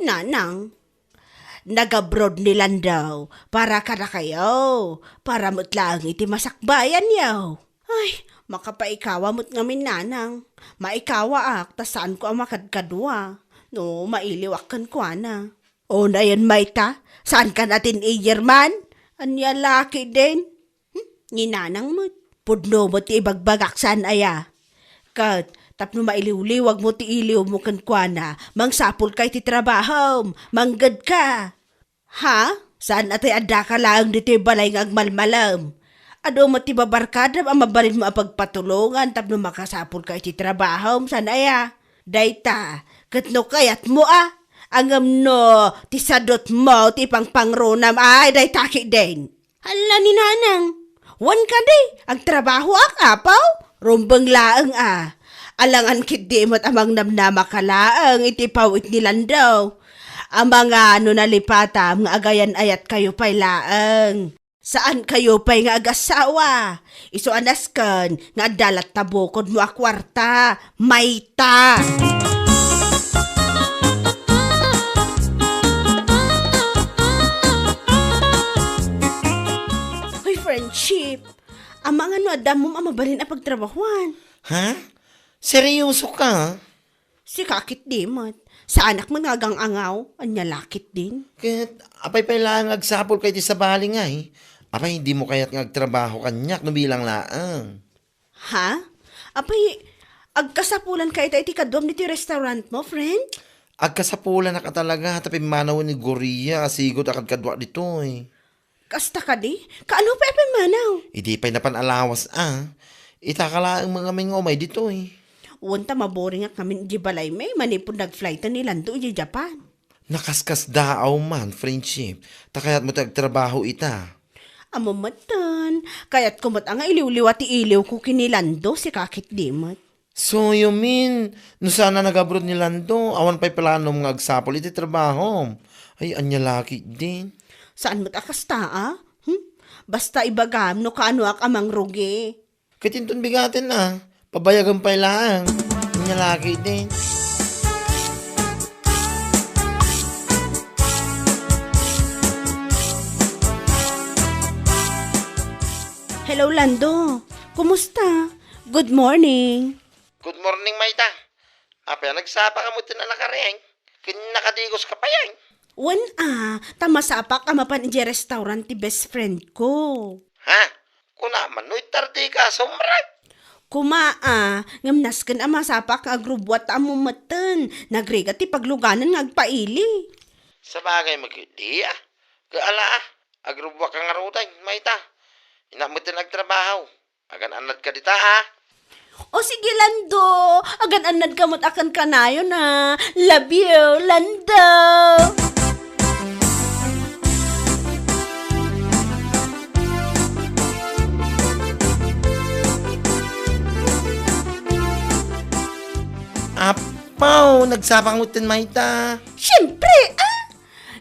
Nanang, nagabroad ni Lando para kadakayo, para met laeng iti masakbayanyo. Ay, makapaikawa met ngamin, nanang. Maikawaak ta saanko a makadkadua no mailiwak kenkuana. Unayen mayta, saankan a teenager man? Ania La Ketdin? Hmm? Ni nanang met. Pudno met ti ibagbagak saan aya. Ket, tapno mailiwliwag mo ti iliw mo kenkuana, mangsapul ka iti trabahom, mangged ka. Ha? Saan a tay addaka laeng ditoy balay nga agmalmalem. Adu met ti babarkadam a mabalinmo a pagpatulongan tapno makasapulka iti trabahom, saan aya? Dayta, ket no kayatmo a, ngem no ti sadutmo ti pangpangrunam, ay, dayta ketdin. Hala ni Nanang, wen kadi, agtrabahoak, apo? Rumbeng laeng a. Alangan ketdi met a mangnamnamaka laeng iti pawit ni Lando. Amangan no nalipatam nga agayan-ayatkayo pay laeng. Saankayo pay nga agasawa. Isu a nasken nga adda latta bukodmo a kuarta. Mayta! Hoy, friendship. Amangan no adda ammom a mabalin a pagtrabahuan. Ha? Seryoso ka? Sika ketdi met. Saanak met nga agang-angaw, ania la ketdin? Ket apay pay laeng nga agsapulka iti sabali ngay? Apay, dimo kayat nga agtrabaho kaniak no bilang laeng? Ha? Apay, agkasapulanka ita iti kaduam ditoy restaurantmo, friend? Agkasapulanak a talaga ta pimmanawen ni Gloria a sigud a kadkaduak ditoy. Kasta kadi? Kaano pay a pimmanaw? Idi pay napan a lawas a. Itaka laeng ngamin nga umay ditoy. Wen ta maboringak ngamin idiay balaymi manipud nag-flighten ni Lando idiay Japan. Nakaskasdaaw man, friendship, ta kayatmo ti agtrabaho ita. Ammom metten, kayatko met a nga iliwliwa ti iliwko ken ni Lando, sika ketdi met. So, you mean, no saan a nag-abroad ni Lando, awan pay planom nga agsapul iti trabahom? Ay, ania la ketdin? Saan met a kasta, a? Hmm? Basta ibagam no kaanoak a mangrugi. Ket inton bigaten a, pabayagam pay laeng. Ania la ketdin? Hello, Lando. Kumusta? Good morning. Good morning, Mayta. Apay a nagsapaka met ti nakaring? Ken nakadigoska pay? Wen a, ta masapak a mapan idiay restaurant ti best friend ko. Ha? Kuna man no itardika, sumrek? Kuma a, ngem nasken a masapak nga agrubbuat ta ammom metten. Nagrigat ti pagluganan nga agpaili. Sabagay met ketdi a. Ket ala a, agrubbuakka ngaruden, Mayta. Innak metten agtrabaho. Agan-annadka dita, a? O sige, Lando, agan-annadka met a ken kanayon a. Love you, Lando! Apaw, nagsapak metten, Mayta. Siyempre, a!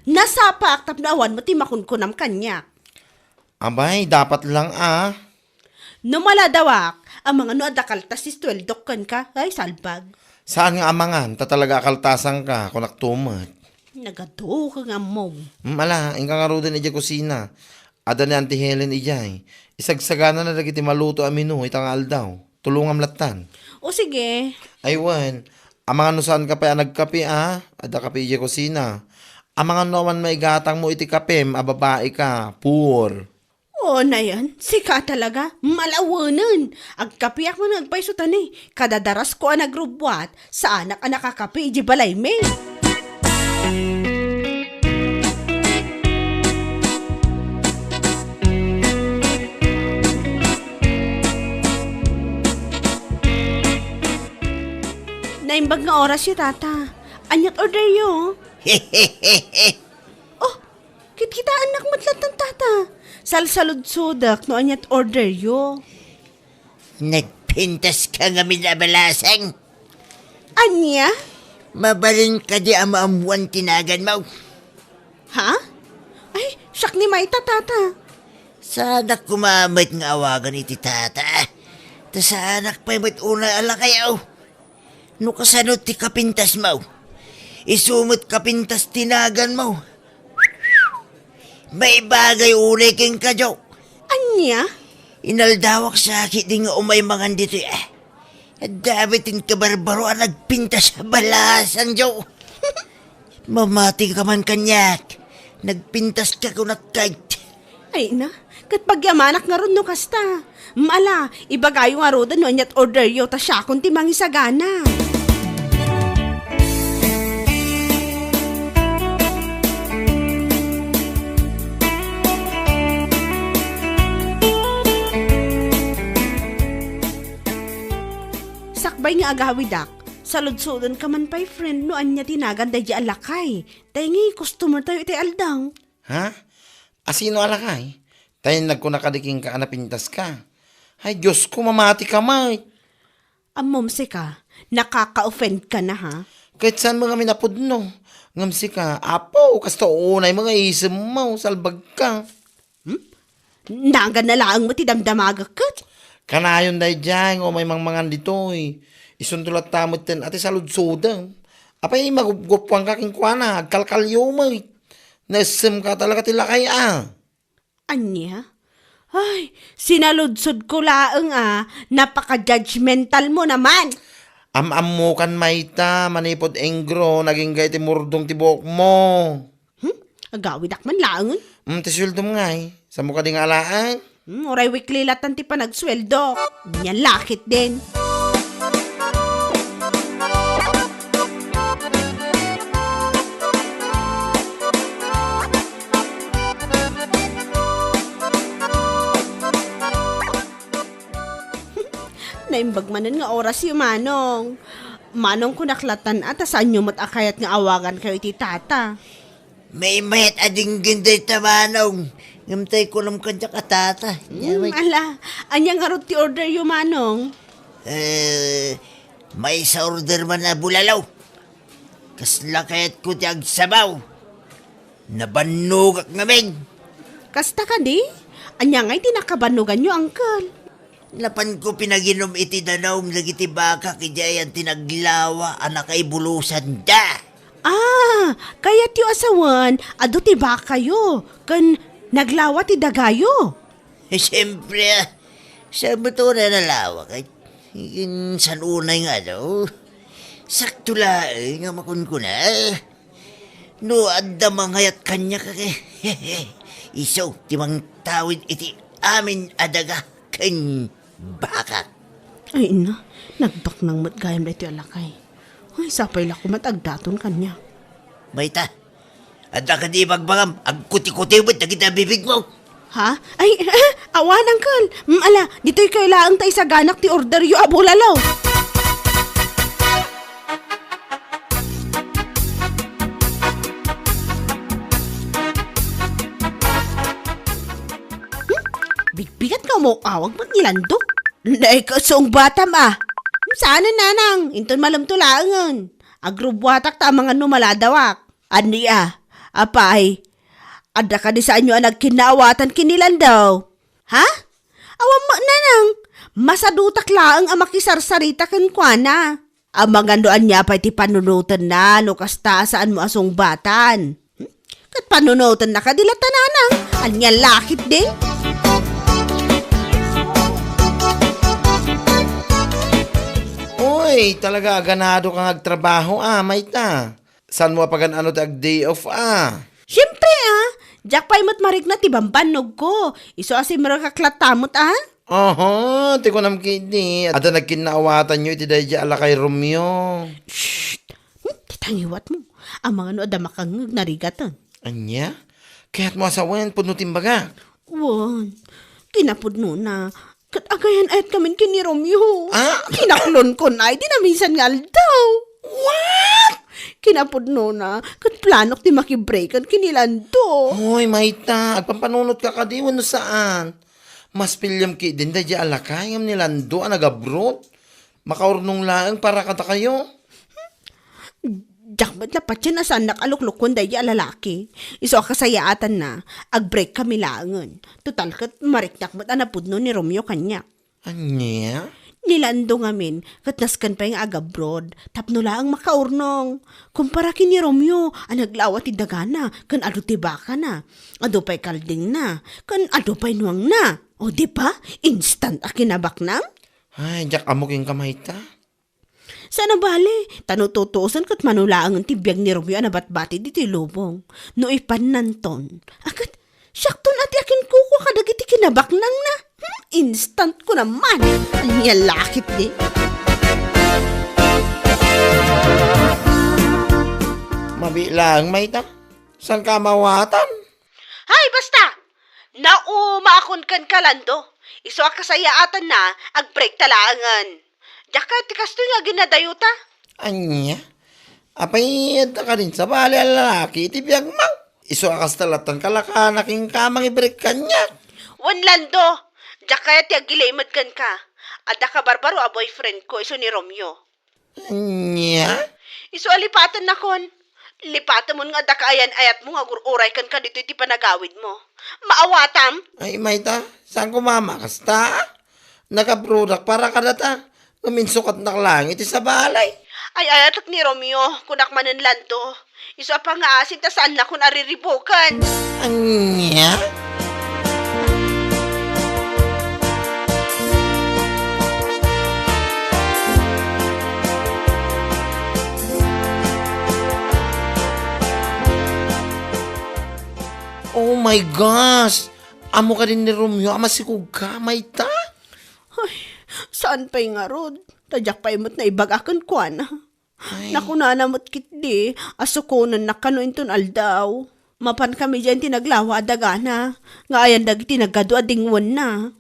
Nasapak tapno awan met ti makunkunam kaniak. Abay, dapat lang a. No maladawak, amangan no adda kaltas ti sueldok kenka, ay, salbag. Saan nga amangan, ta talaga a kaltasanka, kunak tumet. Nagadu ka nga ammom. Mm, ala, inka ngaruden idiay kusina. Adda ni Auntie Helen idiay. Isagsaganana dagiti maluto a menu ita nga aldaw. Tulongam lattan. O sige. Ay wen, amangan no saanka pay a nagkape a? Adda kape idiay kusina. Amangan no awan maigatangmo iti kapem a babaika. Poor. O, nayon, sika talaga, malawenen. Agkapeak man nga agpayso ta ni, kadadarasko a nagrubbuat, saanak a nakakape idiay balaymi. Naimbag nga orasyo, Tata. Aniat orderyo? Oh, kitkitaennak met lattan, Tata. Salsaludsodak no aniat orderyo. Nagpintaska ngamin a balasang. Ania? Mabalin kadi a maammuan ti naganmo? Ha? Ay, siak ni mayta, Tata. Saanak koma met nga awagan iti Tata. Ta saanak pay met unay a lakayaw. No kasano ti kapintasmo? Isu met kapintas ti naganmo. Maibagay unay kenka, Jo. Ania? Inaldawak sa ketdi nga umay mangan ditoy, a. Adda met ti kabarbaro a nagpintas a balasang, Jo. Mamatika man kaniak. Nagpintaska kunak, kayt. Ay na, ket pagyamanak ngarud no kasta. Mala, ibagayo ngaruden no aniat orderyo ta siakon ti mangisagana. Agawidak, saludsodenka man pay, friend, no ania ti nagan daydi a lakay. Tay ngi, customer tayo iti aldaw. Ha? Asino a lakay? Tay nagkuna kadi kenka a napintaska. Ay, Diyos ko, mamati ka, Mike. Ammom sika, nakaka-offend ka na, ha? Ket saan mo ngamin a pudno? Ngem sika, Apo, kasta uunay mo nga isemmo, salbag ka. Hmm? Nagan na laeng mo ti damdamagek ket? Kanayon daydiay nga umay mangmangan ditoy. Isunto latta metten a ti saludsodem. Apay, magupgupuan ka kenkuana, agkalkalyo met. Naessem ka talaga ti lakay a. Ania? Ay, sinaludsod ko laeng a, napaka-judgmental mo naman. Am-ammokan mayta, manipud engro, nagingga iti murdong ti buok mo. Hmm? Agawidak man laengen. Hmm, ti sueldom ngay. Saan mo kadi nga alaen? Hmm, uray weekly latan ti panagsueldo. Nia lakit din. Naimbag manen nga orasyo, Manong. Manong, kunak latan a ta saanyo met a kayat nga awagankayo iti tata. Maymayat a dinggin dayta, Manong. Ngem tay kunam kadiak a tata. Hmm, ala, ania ngarud ti orderyo, Manong? Eh, maysa order man a bulalo. Kasla kayatko ti agsabaw. Nabannogak ngamin. Kasta kadi? Ania ngay ti nakabannoganyo, Uncle? Napanko pinaginom iti danum dagiti bakak idiay ayan ti naglawa a nakaibulosan da. Ah, kayatyo a sawen, adu ti bakayo, ken naglawa ti dagayo. Eh, siyempre, ah. Siya met unay a nalawa, kay, kin, san unay nga adu. Sakto laeng nga makunkuna. No adda mangayat kaniak, kay, isu ti mangtawid iti amin a daga ken bakak. Ay, ina, nagbaknang met gayam daytoy a lakay. Ay, sapay la koma ta agdaton kaniak. Mayta, adda kadi ibagbagam, agkutikutiw met dagiti bibigmo. Ha? Ay, ah, awan, Uncle. Mm, ala, ditoy kayo laeng ta isaganak ti orderyo a bulalo. Hmm? Bigbigat nga umaw-awag met ni Lando. Nay, kasungbatam, ah. Hmm, saan, nanang? Inton malem to laengen. Agrubbuatak ta amangan no maladawak. Ania? Apay, adda kadi saanyo a nagkinnaawatan ken ni Lando? Ha? Awan met, nanang. Masadutak laeng a makisarsarita kenkuana. Amangan no ania pay ti panunotenna no kasta a saanmo a sungbatan. Hmm? Ket panunotenna kadi latta, nanang? Ania lakit di? Uy, talaga a ganado ka nga agtrabaho, ah, mayta. Saanmo a pagan-ano ti ag-day off, ah? Siempre, ah. Diak pay met marikna ti bambannogko. Isu a simrekak latta met, ah. Aha, ti kunam ketdi, adda nagkinnaawatanyo iti daydiay a lakay Romeo. Shh! Hmm, ti tangiwatmo. Amangan no adda makangngeg narigaten. Ania? Kayatmo a sawen, pudno ti imbagak. Wen, kinapudnona, ket agayan-ayatkamin ken ni Romeo. Ah? Kinaklonkon ay ti naminsan nga aldaw. What? Kinapudnona, ket planok ti makibreakan ken ni Lando. Hoy, mayta, agpampanunotka kadi wenno saan? Mas piliem ketdin daydiay a lakay ngem ni Lando a nag-abroad. Makaurnong laeng para kadakayo. Diak met napatien a saannak a luklukoen daydiay a lalaki. Isu a kasayaatanna, agbreak kami laengen. Total ket mariknak met a napudno ni Romeo kaniak. Ania? Ni Lando ngamin, ket nasken pay nga agabroad, tapno laeng makaurnong. Kumpara ken ni Romeo a naglawa ti dagana, ken adu ti bakana, adu pay kaldingna, ken adu pay nuangna. O, di ba? Instant a kinabaknang? Ay, diak ammo kenka mayta. Saan a bale, ta no tutuosen ket mano laengen ti biag ni Romeo a nabatbati ditoy lubong. No ipannanton, a ket, siakton a ti akinkukua kadagiti kinabaknangna. Hmm, instant ko naman. Ania lakit di? Mabiit laeng mayta. Saan ka mawatan? Hay, basta! Naumaakon ken ka, Lando. Isu a kasayaatanna, agbreak ta laengen. Diak kayat ti kastoy nga aginadayota. Ania? Apay, adda kadin sabali a lalaki iti biagmo? Isu a kasta latta kalakana kenka a mangibreak kaniak. Wen, Lando, diak kayat ti aggilimed kenka. Adda kabarbaro a boyfriend ko, isu ni Romeo. Ania? Isu a lipatennakon. Lipatemon nga adda kaayan-ayatmo nga agur-uray kenka ditoy ti panagawidmo. Maawatam? Ay, mayta, saan ko mama, kasta? Nagabrodak para kadata. Uminsukatnak laeng iti sabali. Ay-ayatek ni Romeo, kunak manen Lando. Isu a pangngaasim ta saannakon a riribuken. Ania? Oh my gosh! Ammo kadin ni Romeo a masikogka, mayta? Ay, saan pay ngarud? Ta diak pay met naibaga kenkuana. Ay. Nakunana met ketdi a sukonennak kano inton aldaw. Mapankami diay ti naglawa a dagana, nga ayan dagiti nagadu a dingwenna.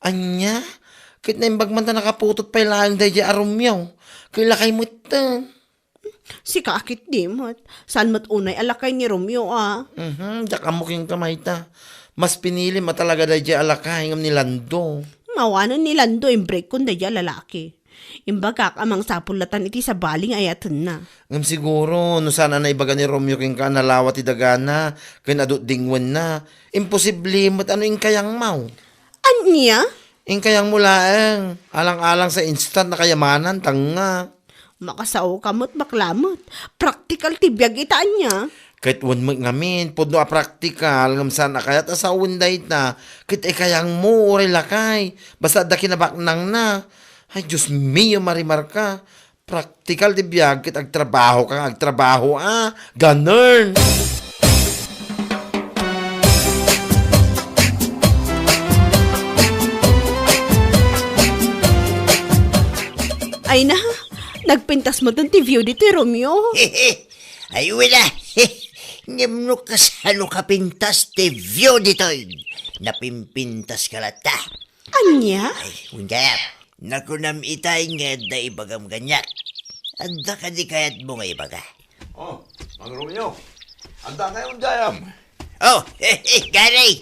Ania? Ket naimbag man ta nakaputot pay laeng daydiay a Romeo. Ket lakay metten. Sika a ketdi met. Saan met unay a lakay ni Romeo a? Mhm, diak ammo kenka mayta. Mas pinilim a talaga daydiay a lakay ngem ni Lando. Awanen ni Lando imbreakkon daydiay a lalaki. Imbagak a mangsapul latan iti sabali nga ayatenna. Ngem siguro, no saan a naibaga ni Romeo kenka a nalawa ti dagana, ken adu dingwenna, imposible met a no inkayangmo. Ania? Inkayangmo laeng, alang-alang sa instant a kayamanan, tanga. Makasaoka met, bakla met. Praktikal ti biag ita, ania? Ket wen met ngamin, pudno a praktikal, ngem saan a kayat a sawen dayta, ket ikayangmo, uray lakay, basta adda kinabaknangna. Ay, Dios mio, Marimarka. Praktikal ti biag ket agtrabaho ka nga agtrabaho, a. Ganern! Ay na, nagpintas metten ti view ditoy, Romeo. Ay, wala. Ngem no kasano kapintas ti view ditoy, napimpintas ka latta. Ania? Ay, wen kayat. Nakunam itay nga adda ibagam kaniak. Adda kadi kayatmo nga ibaga? Oh, Mang Romeo. Adda kayo dayam? Oh, Gary.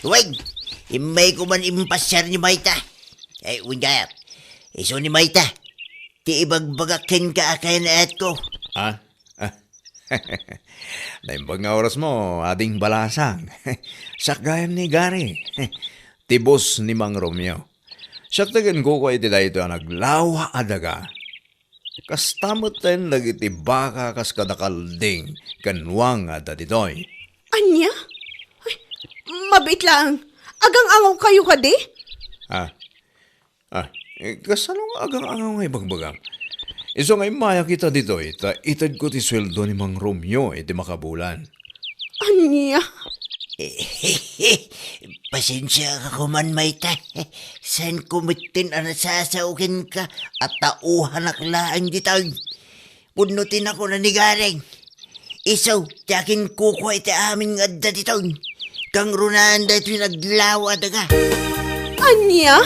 Wen, immay ko man impasiar ni Mayta. Ay, wen kayat. Isu ni Mayta. Ti ibagbagak kenka a kayan-ayatko. Ah? Ah. Naimbag nga orasmo, Ading Balasang. Siak gayam ni Gary. Ti boss ni Mang Romeo. Siak ti kinkukua iti daytoy a naglawa a daga. Kasta metten dagiti baka kas kada kalding ken nuang nga adda ditoy. Ania? Ay, mabiit laeng. Agang-angawkayo kadi? Ah. Ah, eh, kasano nga agang-angaw nga ibagbagam? Isu nga immayak ita ditoy, ta itedko ti sueldo ni Mang Romeo iti makabulan. Ania? Pasensiaka koman, Mayta. Saanko metten a nasasao kenka a tauhanak laeng ditoy. Pudno ti nakuna ni Gareng. Isu ti akinkukua iti amin nga adda ditoy. Kangrunaan daytoy naglawa a daga. Ania?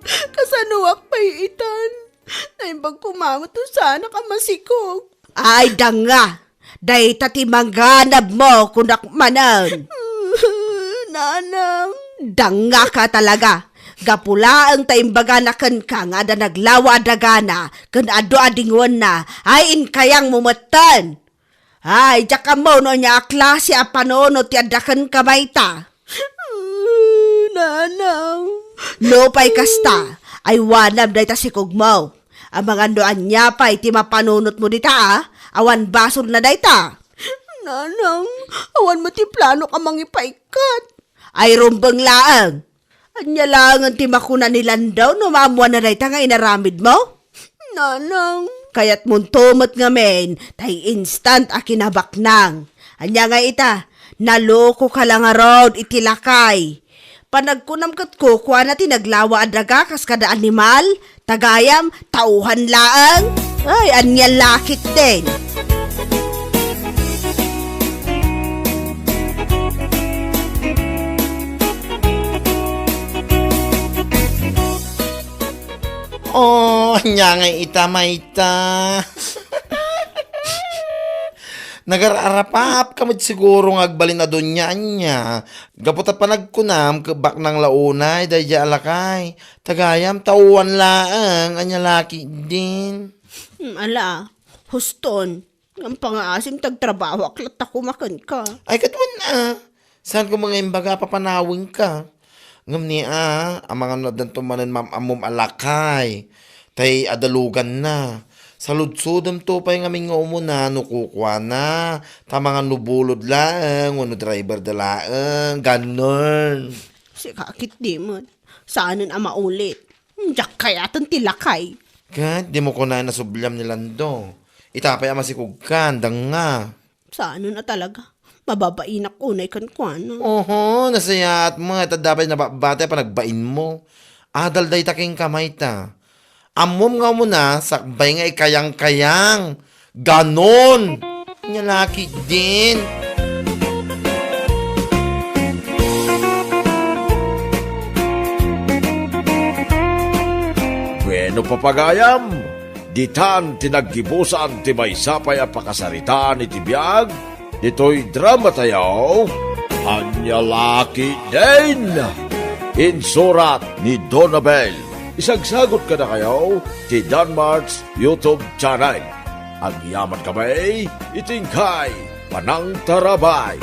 Kasanoak pay itan? Naimbag koma met no saanak a masikog. Ay, danga! Dayta ti manganabmo, kunak manen. Nanang. Dangngaka talaga. Gapu laeng ta imbagana kenka nga adda naglawa a dagana ken adu a dingwenna, ay inkayangmo metten. Ay, diak ammo no ania a klase a panunot ti adda kenka, Mayta. Nanang. Nupay kasta, aywanam dayta sikogmo. Amangan no ania pay ti mapanunotmo dita, a? Awan basolna dayta. Nanang, awan met ti planok a mangipaikkat. Ay, rumbeng laeng. Ania laengen ti makuna ni Lando no maammuanna dayta nga inaramidmo? Nanang. Kayatmonto met ngamin, tay instant a kinabaknang. Ania nga ita, nalokoka la ngarud iti lakay. Panagkunam ket kukuana ti naglawa a daga kas kada animal, ta gayam, tauhan laeng. Ay, ania la ketdin. Ania ngay ita, mayta? Nagar-arapapka met siguro nga agbalin a donia ania. Gapu ta panagkunam, kebbaknang la unay daydiay a lakay. Ta gayam, ta uwan laeng, ania la ketdin. Hmm, ala, huston. Ngem pangaasim ta agtrabahoak latta koma kenka. Ay, ket wen a. Saan ko nga imbaga a papanawenka? Ngem ni a, amangan no addanto manen maam-ammom a lakay. Tay adaluganna. Saludsodemto pay ngamin nga umuna no kukuana. Ta amangan no bulod laeng, wenno driver da laeng. Ganon. Sika ketdi met. Saanen a maulit. Hmm, diak kayaten ti lakay. Ket, dimo kunaen a subliam ni Lando. Ita pay a masikogkan, danga. Saanen a talaga. Mababainak unay kenkuana. Oho, nasayaat met. Adda pay nababati a panagbainmo. Adal dayta kenka, mayta. Ammom nga umuna, sakbay nga ikayangkayang. Ganon! Ania la ketdin. Bueno, papagayam, ditan ti naggibusan ti maysa pay a pakasaritaan iti biag ditoy dramatayo, Ania la ketdin! Insurat ni Donabel. Isagsagot kadakayo ti Danmart's YouTube channel. Agyaman kami iti inkay panangtarabay.